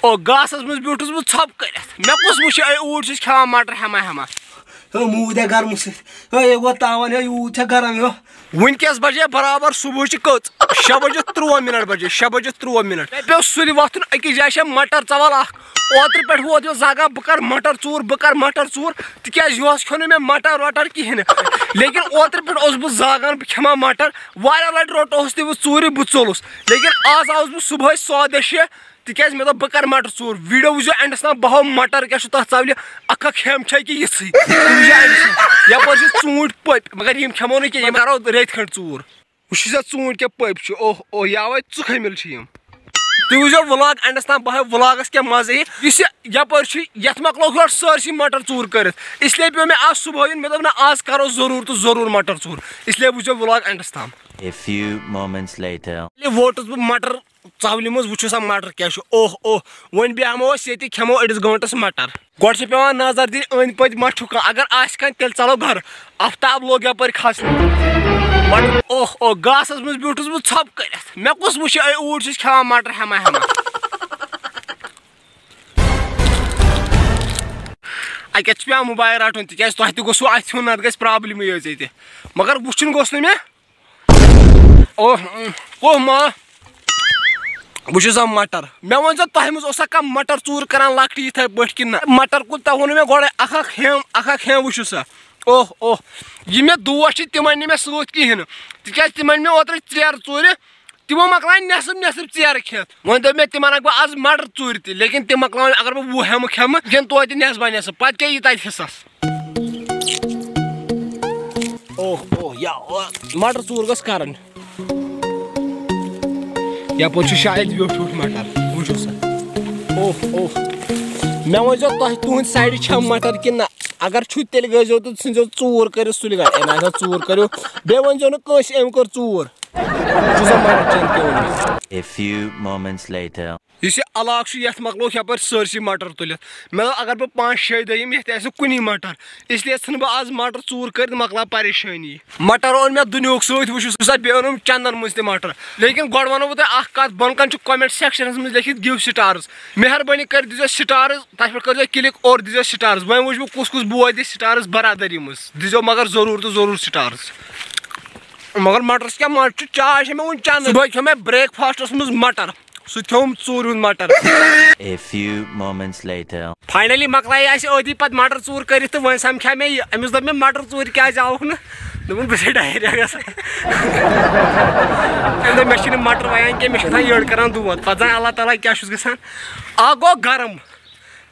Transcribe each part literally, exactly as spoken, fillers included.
او، گاسس منٛز بیوٗٹھُس بہٕ ژھۄپہٕ کٔرِتھ۔ مےٚ کُس وٕچھِ، اے اوٗرۍ چھُس کھٮ۪وان مٹر ہٮ۪مہ ہٮ۪مہ۔ ہے، موٗدیا گرمہٕ سۭتۍ۔ ہے، یے ووت تاوان، ہے، یوٗت چھا گرم، ہے۔ وٕنکیٚس بجے برابر صبحٕچہِ کٔژ؟ شےٚ بجے ترُٛواہ منٹ بجے، شےٚ بجے ترُٛواہ منٹ۔ مےٚ پیوٚو سُلہِ وۄتھُن، أکِس جایہِ چھےٚ مٹر ژول اکھ۔ اوترٕ پٮ۪ٹھ ووت یہِ زاگان، بہٕ کر مٹر ژوٗر، بہٕ کر مٹر ژوٗر، تِکیازِ یِہُس کھیوٚو نہٕ مےٚ مٹر وٹر کِہینۍ۔ لیکن اوترٕ پٮ۪ٹھ اوسُس بہٕ زاگان، بہٕ کھٮ۪مہٕ ہا مٹر۔ واریاہ لٹہِ روٚٹوس تہِ بہٕ ژوٗرِ، بہٕ ژوٚلُس۔ لیکن آز آوُس بہٕ صبحٲے سادے شےٚ، تِکیازِ مےٚ دوٚپ بہٕ کرٕ مٹر ژوٗر۔ ویٖڈیو وٕچھزیو اینڈس تام، بہٕ ہاوٕ مٹر کیٛاہ چھُ تتھ ژولہِ، اکھ اکھ ہٮ۪م چھا کہِ یِژھٕے۔ تُہۍ وٕچھزیو اینڈس تام۔ یپٲرۍ چھِ ژوٗنٛٹھۍ پٔپۍ، مگر یِم کھٮ۪مو نہٕ کینٛہہ، یِم کرو رٮ۪تۍ کھنٛڈ ژوٗر۔ وٕچھ سا ژوٗنٛٹھۍ کیٛاہ پٔپۍ چھِ، اوہ اوہ، یاوے ژٕ کھٔمِل چھِ یِم۔ تُہۍ وٕچھزیو ولاگ اینڈس تام، بہٕ ہاوٕ ولاگس کیٛاہ مزٕ یہِ۔ یُس یہِ یپٲرۍ چھُ، یتھ مۄکلووُکھ یورٕ سٲرسٕے مٹر ژوٗر کٔرِتھ، اس لیے پیوٚو مےٚ آز صبحٲے یُن، مےٚ دوٚپ نہ، آز کرو ضروٗر تہٕ ضروٗر مٹر ژوٗر، اس لیے وٕچھزیو ولاگ اینڈس تام۔ A few moments later. ییٚلہِ ووتُس بہٕ مٹر ژولہِ منٛز، وٕچھِو سا مٹر کیٛاہ چھُ۔ اوہ اوہ، وۄنۍ بیٚہمو أسۍ ییٚتہِ، کھٮ۪مو أڑِس گٲنٛٹس مٹر۔ گۄڈٕ چھِ پٮ۪وان نظر دِنۍ أنٛدۍ پٔتۍ ما چھُ کانٛہہ، اگر آسہِ کانٛہہ تیٚلہِ ژلو گرٕ۔ آفتاب لوٚگ یپٲرۍ کھسنہِ۔ مٹر، اوہ اوہ، گاسس منٛز بیوٗٹھُس بہٕ ژھۄپہٕ کٔرِتھ۔ مےٚ کُس وٕچھِ، اے اوٗرۍ چھُس کھٮ۪وان مٹر ہٮ۪مہ ہٮ۪مہ۔ اَتہِ کَتہِ چھُ پٮ۪وان موبایل رَٹُن، تِکیٛازِ تۄہہِ تہِ گوٚژھوُ اَتھِ ہیوٚن، نَتہٕ گژھِ پرابلِمٕے یٲژ ییٚتہِ۔ مگر وٕچھُن گوٚژھ نہٕ مےٚ۔ اوہ، اوہ ما۔ بہٕ چھُس سا مٹر۔ مےٚ ؤنۍ زیو، تۄہہِ منٛز اوسا کانٛہہ مٹر ژوٗر کران لۄکٹہِ یِتھَے پٲٹھۍ کِنہٕ نہ؟ مٹر کُل تۄہہِ ووٚنوُ مےٚ گۄڈَے، اکھ اکھ ہٮ۪م، اکھ اکھ ہٮ۪م، وٕچھِو سا۔ اوہ، اوہ۔ یِم مےٚ دوس چھِ، تِمن نہٕ مےٚ سۭتۍ کِہیٖنۍ نہٕ۔ تِکیٛازِ تِمن مےٚ اوترٕ ژیرٕ ژوٗرِ، تِمو مۄکلایہِ نٮ۪صٕف نٮ۪صٕف ژیرٕ کھٮ۪تھ۔ وۄنۍ دوٚپ مےٚ تِمن اکھ بہٕ آز مٹر ژوٗرِ تہِ، لیکن تِم مۄکلاون اگر بہٕ وُہ ہٮ۪مہٕ کھٮ۪مہٕ، دِن توتہِ نٮ۪صبا نٮ۪صٕف۔ پتہٕ کیٛاہ یی تتہِ حصس؟ اوہ، اوہ، یا، اوہ، مٹر ژوٗر گٔژھ کرٕنۍ۔ یپٲرۍ چھُ شاید ویوٚٹھ ویوٚٹھ مٹر، وٕچھِو سا۔ اوہ، اوہ۔ مےٚ ؤنۍزیو تۄہہِ تُہنٛدِ سایڈٕ چھا مٹر کِنہٕ نہ؟ اگر چھُ تیٚلہِ گٔژھۍزیو تہٕ ژھٕنۍزیو ژوٗر کٔرِتھ سُلہِ گرِ۔ اے نہ سا ژوٗر کٔرِو۔ بیٚیہِ ؤنۍزیو نہٕ کٲنٛسہِ أمۍ کٔر ژوٗر۔ بہٕ چھُس دَپان مٹر چٮ۪ن تہِ اوٚن مےٚ۔ A few moments later. یُس یہِ علاقہٕ چھُ، یَتھ مۄکلووُکھ یَپٲرۍ سٲرسٕے مٹر تُلِتھ۔ مےٚ دوٚپ، اگر بہٕ پانٛژھ شےٚ دۄہ یِمہٕ، یَتھ آسہِ نہٕ کُنی مٹر، اس لیے ژھٕنہٕ بہٕ آز مٹر ژوٗر کٔرِتھ، مۄکلاو پریشٲنی۔ مٹر اوٚن مےٚ دُنیاہُک سۭتۍ، وٕچھِو سا، بیٚیہِ اوٚنُم چندن منٛز تہِ مٹر۔ لیکن گۄڈٕ وَنو بہٕ تۄہہِ اکھ کَتھ، بۄنہٕ کَنہِ چھُ comment sectionس منٛز لیکھِتھ، give stars۔ مہربٲنی کٔرِتھ دیٖزیو stars، تَتھ پٮ۪ٹھ کٔرۍزیو click اور دیٖزیو stars۔ وۄنۍ وٕچھِ بہٕ کُس کُس بوے دِ stars برادٔری منٛز۔ دیٖزیو مگر ضروٗر تہٕ ضروٗر stars۔ مگر مٹرس کیٛاہ مزٕ چھُ، چاے چھےٚ مےٚ وُنہِ چٮ۪نٕے۔ صُبحٲے کھیوٚو مےٚ breakfastس منٛز مٹر، سُہ تہِ کھیوٚوُم ژوٗرِ ہُنٛد مٹر۔ A few moments later. Finally مۄکلایے اَسہِ أتی پتہٕ مٹر ژوٗر کٔرِتھ تہٕ وۄنۍ سمکھیٛاے مےٚ یہِ، أمِس دوٚپ مےٚ، "مٹر ژوٗرِ کیٛازِ آوُکھ نہٕ؟" دوٚپُن، "بہٕ چھُس diarrhea گژھان۔" أمۍ دوٚپ، "مےٚ چھِ یہِ مٹر وایان کینٛہہ، مےٚ چھِ گژھان یٔڈ کران دود۔" پتہٕ زانہِ اللہ تعالیٰ کیٛاہ چھُس گژھان۔ اکھ گوٚو گرم،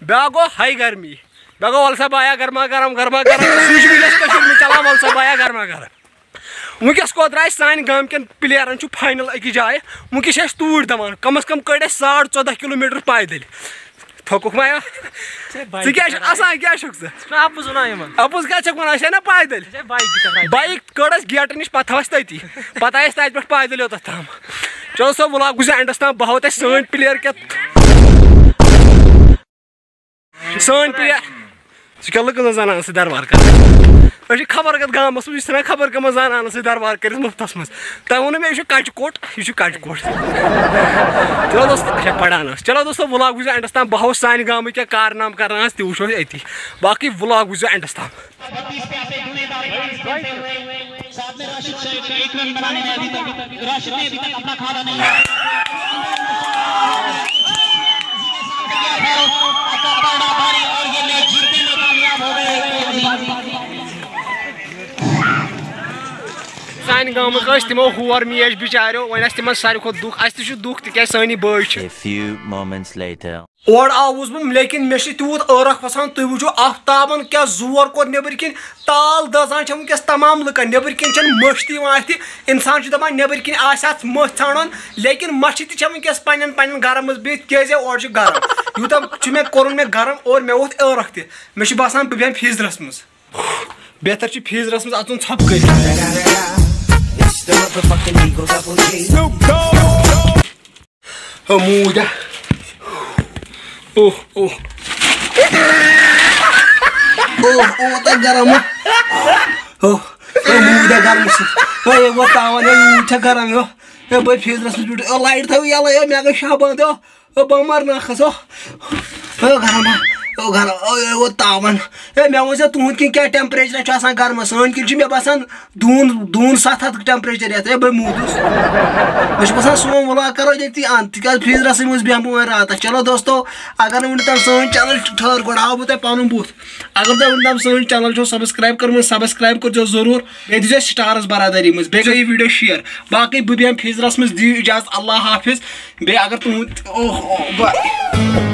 بیٛاکھ گوٚو ہاے گرمی، بیٛاکھ گوٚو، "وَلہٕ سا بایا گرما گرم، گرما گرم۔" سُے چھُ وٕنکیٚس کٔشیٖرِ منٛز چلان، "وَلہٕ سا بایا گرما گرم۔" وٕنکیٚس کوٚت درٛاے سانہِ گامکٮ۪ن پلیرن چھُ final أکِس جایہِ، وٕنکیٚس چھِ أسۍ توٗرۍ دَوان، کم از کم کٔڑۍ اَسہِ ساڑ ژۄداہ کِلوٗ میٖٹر پیدٔلۍ۔ تھوٚکُکھ ما یا؟ ژےٚ بایِک ژٕ کیٛاہ چھُکھ کَران؟ اَسان کیٛاہ چھُکھ ژٕ؟ ژٕ چھُکھ نا اَپُز وَنان یِمَن؟ اَپُز کیٛاہ چھَکھ وَنان؟ أسۍ آے نا پیدٔلۍ۔ ژےٚ بایِک تہِ کَران؟ بایِک کٔڑ اَسہِ گیٹہٕ نِش، پَتہٕ تھٲو اَسہِ تٔتی۔ پَتہٕ آے أسۍ تَتہِ پٮ۪ٹھ پیدٔلۍ یوٚتَتھ تام۔ چلو سا، vlog وٕچھزیو endس تام، بہٕ ہاوو تۄہہِ سٲنۍ player کیٛاہ۔ سٲنۍ player۔ ژٕ کیٛاہ لُکن ہٕنٛز زنانن سۭتۍ دربار کران؟ أسۍ چھِ خبر کتھ گامس منٛز، یہِ چھِ ژھٕنان خبر کمن زنانن سۭتۍ دربار کٔرِتھ مُفتس منٛز۔ تۄہہِ ووٚنوُ مےٚ، یہِ چھُ کچہِ کوٚٹ، یہِ چھُ کچہِ کوٚٹ۔ چلو دوستو، اچھا، پران ٲس۔ چلو دوستو، vlog وٕچھزیو endس تام۔ بہٕ ہاوو سانہِ گامٕکۍ کیٛاہ کارنامہٕ کران آسہِ، تہِ وٕچھو أسۍ أتی۔ باقٕے vlog وٕچھزیو endس تام۔ بتیس پہ آتے ہوئے بارے میں کھیلتے ہوئے ساتھ میں راشد شیخ ایک رن بنانے میں ابھی تک، راشد نے ابھی تک اپنا کھانا نہیں ہے۔ اور یہ میچ جیتنے میں کامیاب ہو گئے۔ سانہِ گامٕکۍ ٲسۍ، تِمو ہور میچ بِچاریو۔ وۄنۍ آسہِ تِمن ساروی کھۄتہٕ دُکھ، اَسہِ تہِ چھُ دُکھ، تِکیازِ سٲنی بٲے چھِ۔ A few moments later. اورٕ آوُس بہٕ، لیکن مےٚ چھِ تیوٗت ٲرکھ وَسان، تُہۍ وٕچھِو آفتابَن کیٛاہ زور کوٚر نیٚبٕرۍ کِنۍ، تال دَزان چھےٚ وٕنکیٚس تمام لُکَن، نیٚبٕرۍ کِنۍ چھَنہٕ مٔچھ تہِ یِوان اَتھِ، اِنسان چھُ دَپان نیٚبٕرۍ کِنۍ آسہِ اَتھ مٔچھ ژھانٛڈُن، لیکن مَچھِ تہِ چھےٚ وٕنکیٚس پنٛنٮ۪ن پنٛنٮ۪ن گَرَن منٛز بِہِتھ، کیٛازِ اورٕ چھُ گرم، یوٗتاہ چھُ مےٚ کوٚرُن مےٚ گرم اور مےٚ ووٚتھ ٲرکھ تہِ، مےٚ چھُ باسان بہٕ بیٚہمہٕ freezerس منٛز، بہتر چھُ freezerس منٛز اَژُن ژھۄپہٕ کٔرِتھ۔ ہو، موٗد ہا۔ اوہ، اوہ۔ اوہ، اوہ، تَتہِ گرم ہا۔ ہو، ہو، موٗد ہا گرمہٕ سۭتۍ۔ ہو، یے ووت تاوَن، ہے، یوٗت چھا گرم، ہو۔ ہے بہٕ فیٖزرَس منٛز بیوٗٹھُس، او لایٹ تھٲیِو یَلَے، او مےٚ گٔے شاہ بنٛد، او، او بہٕ مَرٕ ناکھَس، او۔ او گرم، او گرم، او، او، او تاوَن۔ ہے مےٚ ووٚن ژےٚ تُہُنٛد کِنہٕ کیٛاہ temperature چھُ آسان گرمَس؟ سٲنۍ کِنۍ چھِ مےٚ باسان دوٗن، دوٗن ستھ ہَتھ temperature یَتھ۔ ہے بہٕ موٗدُس۔ مےٚ چھُ باسان سون vlog کَرو ییٚتی end، تِکیٛازِ فیٖزرَسٕے منٛز بیٚہمہٕ بہٕ وۄنۍ راتَس۔ چلو دوستو، اگر نہٕ وٕنیُک تام سٲنۍ channel، ٹھٔہر گۄڈٕ ہاوٕ بہٕ تۄہہِ پَنُن بُتھ۔ اگر تۄہہِ وٕنیُک تام سٲنۍ channel چھو subscribe کٔرمٕژ، subscribe کٔرۍزیو ضروٗر۔ بیٚیہِ دیٖزیو stars برادری منٛز، بیٚیہِ گٔے یہِ video share۔ باقٕے بہٕ بیٚہمہٕ فیٖزرَس منٛز، دِیِو اِجازت، اللہ حافظ۔ بیٚیہِ اگر تُہُنٛد، اوہ، اوہ، بہٕ